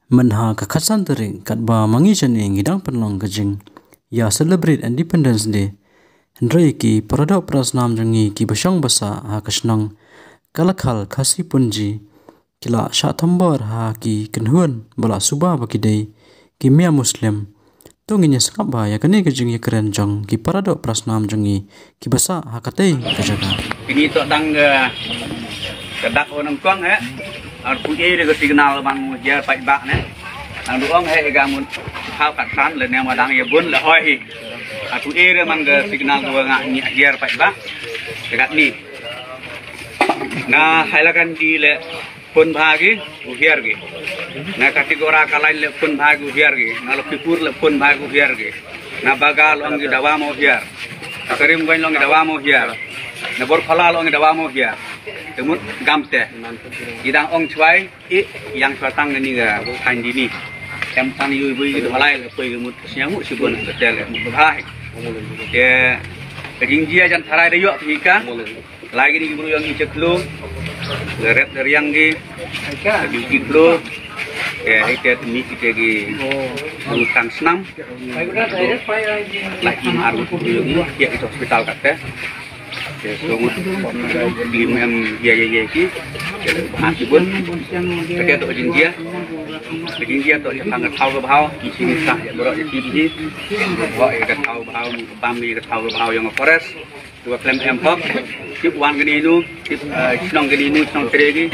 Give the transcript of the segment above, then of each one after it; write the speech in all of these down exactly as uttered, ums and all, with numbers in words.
Mynha ka khatsan tarik katba ma ngi shane ngi dang pynlong ka jingïa celebrate Independence Day. Hynrei ki paradoh parasnam jong ngi kiba shong basa ha ka shnong Kalakhal Khasi Punji ki la shah thombor ha ki kynhun ba la suba ba ki dei ki mia Muslim. To ngin ïa sngap bha ïa kane ka jingïakren jong ki paradoh parasnam jong ngi kiba sah ha katei ka jaka. Kini to dang ka, ka dak o nang kong he. Ar pu e de ka signal ban mu hiar paidbah ne. Nang du ong he ga mun ha kat san le ne ma dang ïa bun le hoi hi. Ar pu e de man ka signal ka nga ngi hiar paidbah. Dekat ni. Na Hailakandi le pun bha ki u hiar ki. Na Katigora Kalain le pun bha ki u hiar ki. Na Lakhipur le pun bha ki u hiar ki. Na Baga long ki dawa mo hiar. Na Karimganj long ki dawa mo hiar. Na Borphala long ki dawa mo hiar. Te mut gam te. Ki dang ong chwai i yang chwa tang ni ga kan di ni. Em tang yu bui ki dawalai le pui ki mut sñiang mut sibun ke te le mut bha. Ke ka jingjia jan tharai da yok phi ka. Lai kini ki bru yong i chaklu. Le rep le riang ki. Ka di ki klu. Ke hai te mi ki te ki bru tang snam. Lai ki mar bru yong i ya ki hospital ka te. Ke so mut ki mem ya ya ya ki. Ke le bha ki bun. Ka te to jingjia. Ka jingjia to ya tang ka thau ka bhau. Ki sini sah ya bro ya ki ki. Bro ya ka thau bhau, bam ya ka thau ka bhau yong forest. Dua klem em hok, tip wan kini nu, tip eh, chnong kini nu, chnong tre ki,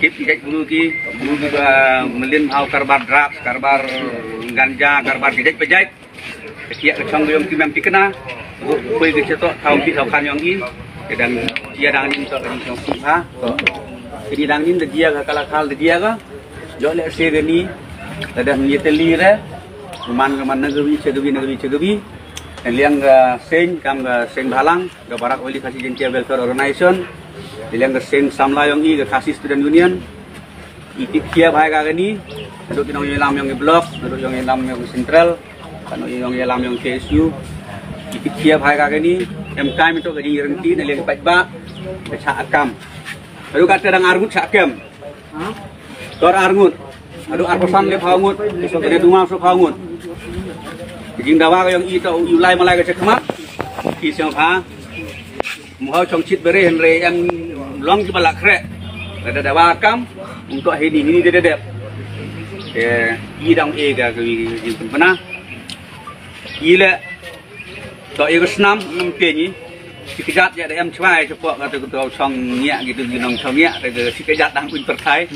tip ki jait bru ki, bru ki ba melin hau karbar drugs, karbar ganja, karbar ki jait pejait. Ketiak ke chong yong ki mem tikna, bu pui ke chetok, thau ki thau kan yong i, ke dang, ia dang ni tok, dang yong ki ha, tok. Kini dang ni, de dia ka Kalakhal, de dia ka, jok le se kini, de dang ye teli re, man ke man nagawi, chegawi, nagawi, chegawi, liang ke seng, kam ke seng balang, Ka Barak Valley Khasi Jaintia Welfare Organization, i liang ka seng samla yong i ka Khasi Student Union, i tip khia bhai ka kani, naduk ki nongïalam yong i block, naduk yong i lam yong i central, naduk yong i lam yong K S U, i tip khia bhai ka kani, em kai mito ka jingïarengti, na liang i paidbah, ka chah akam. Naduk ka te dang arngut chah kem. Tor arngut. Ado arphew san le phew ngut. Ane duma so phew ngut. Jing dawa ka yong i to u lai malai ka chakmat. Ki siang pha. Mu hau chong chit bere hynrei em long ki ba la khreh. Lada dawa kam. Untuk hini hini de de de. Ke i dang e ka ki jing pynpna. I le To ïa ka snam ngam pie ngi. Shi kjat ïa da em chwai shapoh ka to ka to chong ngiah ki to ki nong chong ngiah te ka shi kjat dang un pyrthai.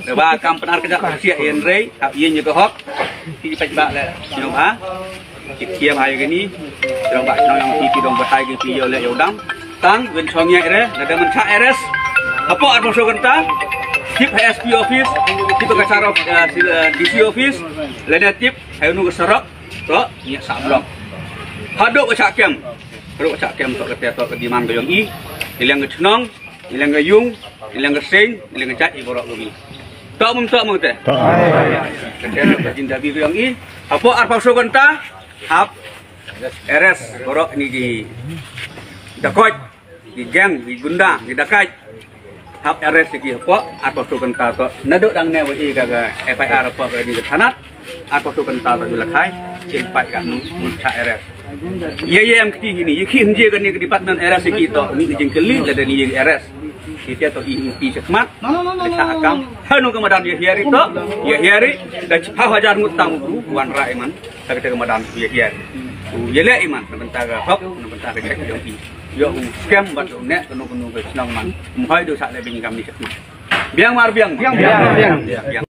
Te ba kam pynhar kjat ka siah ïa hynrei hap ïa ngi ka hok. Ki pait ba le nong ha. Ki kiam ha ïa kini. Dong ba nong yang ki ki dong batai ki ki ïa le ïa u dam. Tang wen chong ngiah re da da man cha arrest. Hapoh arphew saw kynta. Tip ha S P office. Tip ha ka sar of, eh, si, eh, D C office. Le da tip ha unu ka sarok. To, ngiah sah blok. Haduh ka chah kem. Haduh ka chah kem to kata to ka demand ka yong i. I liang ka chnong, i liang ka yung, i liang ka seng, i liang ka jait i borok ka mi. To mum to mum te. To. Kata to ka jindabi ka yong i. Hapoh arphew saw kynta, hap arrest borok ni ki dakoit. Ki gang, ki gunda, ki dakait. Hap arrest ki hapoh, arphew saw kynta to. Naduh dang ne wa i ka, ka F I R hapoh ka ni ka thanat. Arphew saw kynta to ju la khai. Chin pat ka nu, nu cha arrest. Ye ye em kti hini, ye ki hynje ka ni ka department arrest ki to, ni ka jingkylli, la da ni ye arrest. Ki te to i, i, i chakmat. Ka cha akam. Hanu ka madan ye hiari to, ye hiari. Da chiphaw hajar ngut tang u, wan rai man. Ka kata ka madan u ïa ïa. U ïa leh i man, na bynta ka hok, na bynta ka jait jong i. Ïa u scam bad u neh, kano kano ka shnong man. Mhoi do sa leh bini kam ni chakma. Biang mar biang. Biang, biang, biang. Biang.